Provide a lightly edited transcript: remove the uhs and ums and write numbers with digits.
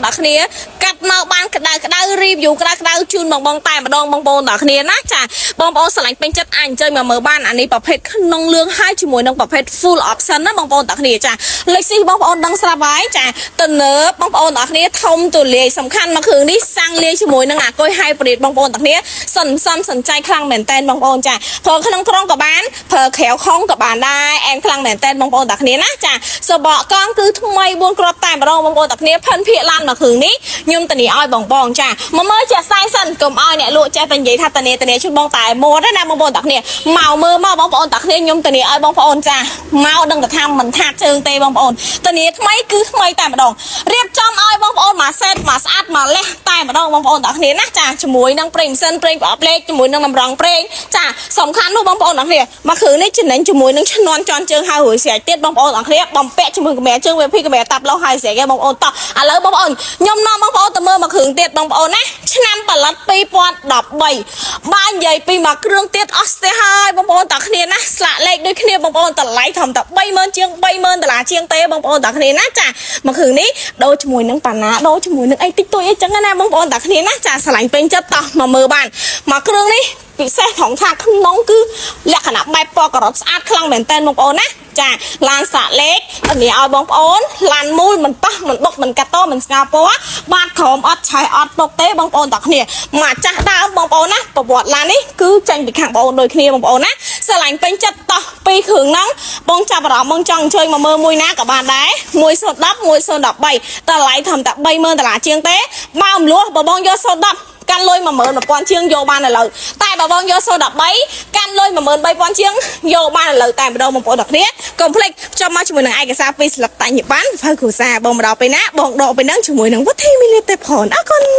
ទាំងគ្នាកាត់មកបានក្តៅក្តៅ review ក្តៅក្តៅជូនបងបងតែម្ដងបងប្អូនទាំងគ្នាណាចាបងប្អូនស្រឡាញ់ពេញចិត្តអាចអញ្ជើញមកមើលបានអានេះប្រភេទក្នុងលឿងហើយជាមួយនឹងប្រភេទ full option ណាបងប្អូនទាំងគ្នាចាលេខស៊ីបងប្អូនដឹងស្រាប់ហើយចាទំនើបបងប្អូនទាំងគ្នាធំទូលាយសំខាន់មកគ្រឿងនេះសាំងលាយជាមួយនឹងអាគុយ hybrid បងប្អូនទាំងគ្នាសន្សំសំចៃខ្លាំងមែនតែនបងប្អូនចាប្រើក្នុងក្រុងក៏បានប្រើក្រៅខុងក៏បានដែរអែមខ្លាំងមែនតែនបងប្អូនទាំងគ្នាណាចាសបកកង់គឺថ្មី4គ្រាប់តែម្ដងបងប្អូនទាំងគ្នាផិនភាកឡានមកគ្រឿងនេះខ្ញុំតានីឲ្យបងបងចាមកមើលជាក់ស្ដែងសិនកុំឲ្យអ្នកលក់ចេះតែនិយាយថាតានីតានីជូនបងតែមាត់ទេណាបងប្អូនទាំងគ្នាមកមើលមកបងប្អូនទាំងគ្នាខ្ញុំតានីឲ្យបងប្អូនចាមកដឹងតែថាមិនថាជើងទេបងប្អូនតានីថ្មីគឺថ្មីតែម្ដងរៀបចំឲ្យបងប្អូនមកសេតមកស្អាតមកលះតែម្ដងបងប្អូនទាំងគ្នាណាចាជាមួយនឹងប្រេងម៉ាស៊ីនប្រេងប្រអប់លេខជាមួយនឹងតម្រងប្រេងចាសំខាន់នោះបងប្អូនទាំងគ្នាមកគ្រឿងនេះចំណេញជាមួយនឹងឈ្នន់ជន់ជើងហើយរួយស្រេចទៀតបងប្អូនទាំងគ្នាបំពាក់ជាមួយកាមេរ៉ាជើង VP កាមេរ៉ាតាប់ឡោះហើយស្រេចឯងបងប្អូនតោះឥឡូវបងប្អូនខ្ញុំនាំបងប្អូនទៅមើលមកគ្រឿងទៀតបងប្អូនណាឆ្នាំផលិត2013បើនិយាយពីមកគ្រឿងទៀតអស់ស្ទះហើយបងប្អូនទាំងគ្នាណាស្លាកលេខដូចគ្នាបងប្អូនតម្លៃត្រឹមតែ30000ជាង30000ដុល្លារជាងទេបងប្អូនទាំងគ្នាណាចាមកគ្រឿងនេះដូរជាមួយនឹងប៉ាណាដូរជាមួយនឹងអីតិចតួចអីចឹងណាបងប្អូនទាំងគ្នាណាចាស្រឡាញ់ពេញចិត្តតោះមកមើលបានមកគ្រឿងនេះពិសេសត្រង់ថាក្នុងគឺលក្ខណៈបែបពណ៌ការ៉ុតស្អាតខ្លាំងមែនតើបងប្អូនណាចាឡានសាកលេខធានាឲ្យបងប្អូនឡានមូលមិនប៉ះមិនបុកមិនកាត់តមិនស្ងោពណ៌បាទក្រមអត់ឆែអត់ពុកទេបងប្អូនទាំងគ្នាមកចាស់ដើមបងប្អូនណាប្រវត្តិឡាននេះគឺចេញពីខាងបងប្អូនដូចគ្នាបងប្អូនណាស្រឡាញ់ពេញចិត្តតោះពីរគ្រឿងហ្នឹងបងចាប់អារម្មណ៍បងចង់អញ្ជើញមកមើលមួយណាក៏បានដែរ110 113តម្លៃត្រឹមតែ30000ដុល្លារជាងទេបើមលោះបើបងយក010កាន់លុយ11000ជាងយកបានឥឡូវតែបើបងយក013កាន់លុយ13000ជាងយកបានឥឡូវតែម្ដងបងប្អូនទាំងគ្នាកុំភ្លេចចុះមកជាមួយនឹងឯកសារពីរស្លឹកតាញ់ប័ណ្ណហ្វៅគ្រួសារបងមកដល់ពេលណាបងដកពេលហ្នឹងជាមួយនឹងវុធីមីលីទេផនអរគុណ។